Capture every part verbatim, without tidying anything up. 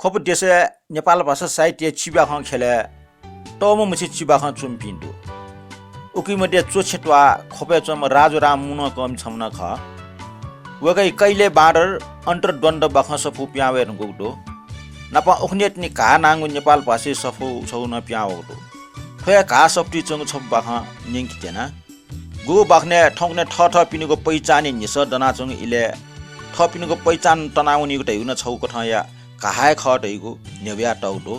थ्व देशय् नेपाल भाषा साहित्यया चिबाखं ख्यलय् तःम्ह मछि चिबाखं च्वंपिं दु। उकी मध्ये च्वछेत्वाः ख्वपय् च्वंम्ह राजुराम मुनकःमि छम्ह नं खः। वय्कःया कैले बाँदर अन्तर्द्वन्द्व बाखं सफू पिहां वये धुंकूगु दु। नापं उखुन्हु तिनि घाः नांगु नेपाल भाषाया सफू छगू नं पिहां वःगु दु। थ्व हे घाः सफुतिइ च्वंगु छपु बाखं न्यंके त्यना। गुगु बाखनय् थौंकन्हय् थःथःपिनिगु पहिचानया न्ह्यसः दनाच्वंगु इलय् थःपिनिगु पहिचान तनावनीगु धइगु नं छगू कथंया घाः हे खः धइगु न्ह्यब्वयातःगु दु।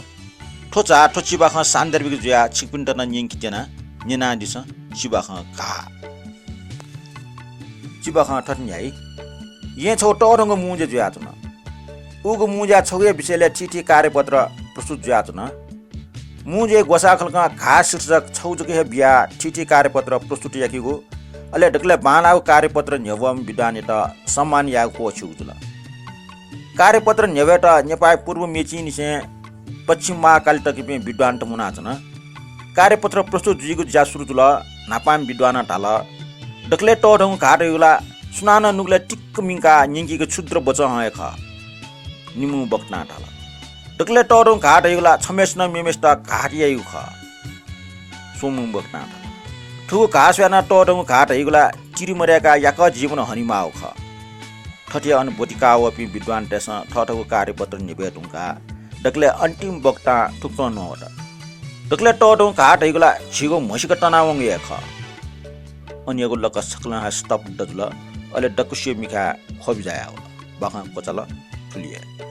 थ्व झ्वाः थ्व चिबाखं सान्दर्भिक जुयाः छिकपिन्त नं न्यंके त्यना, न्यनादिसँ। चिबाखं घाः। चिबाखं थथे न्ह्याइ। येँ छगू तःधंगु मुंज्या जुयाच्वन। उगु मुंज्याय् छगूया विषयलय् थीथी कार्यपत्र प्रस्तुत जुयाच्वन। मुंज्याया ग्वसाः खलकं घाः शीर्षक छगू जक हे बियाः थीथी कार्यपत्र प्रस्तुत याकीगु, अले दकलय् बांलाःगु कार्यपत्र न्ह्यब्वःम्ह विद्वानयात सम्मान यायेगु क्वःछिउगु जुल। कार्यपत्र न्ह्यब्वयेत नेपाःया पूर्व मेचीनिसें पश्चिम महाकाली तकपिं विद्वानत मुनाच्वन। कार्यपत्र प्रस्तुत जुइगु ज्या सुरु जुल। न्हापांम्ह विद्वानं धाल, दकलय् तःधंगु घाः धइगु ला सुनानं नुगलय् टिक्क मिंकाः न्यंकीगु क्षुद्र वचः हे खः। निम्हम्ह वक्तां धाल, दकलय् तःधंगु घाः धइगु ला छम्हय्सिनं मेम्हय्सित घात याइगु खः। स्वम्हम्ह वक्तां धाल, थुगु घाः स्वयाः नं तःधंगु घाः धइगु ला तिरि मदय्काः याकः जीवन हनेमाःगु खः। थथे अन ब्वति काः वःपिं विद्वानतय्सं थःथःगु कार्यपत्र न्ह्यब्वये धुंकाः दकलय् अन्तिम वक्तां थुकथं न्ववात, दकलय् तःधंगु घाः धइगु ला झीगु म्हसीका तनावंगु हे खः। अन याःगु लक्क सकलं हे स्तब्ध जुल, अले दक्वसिया मिखाय् ख्वबि जायावल। बाखं क्वचाल थुलि हे।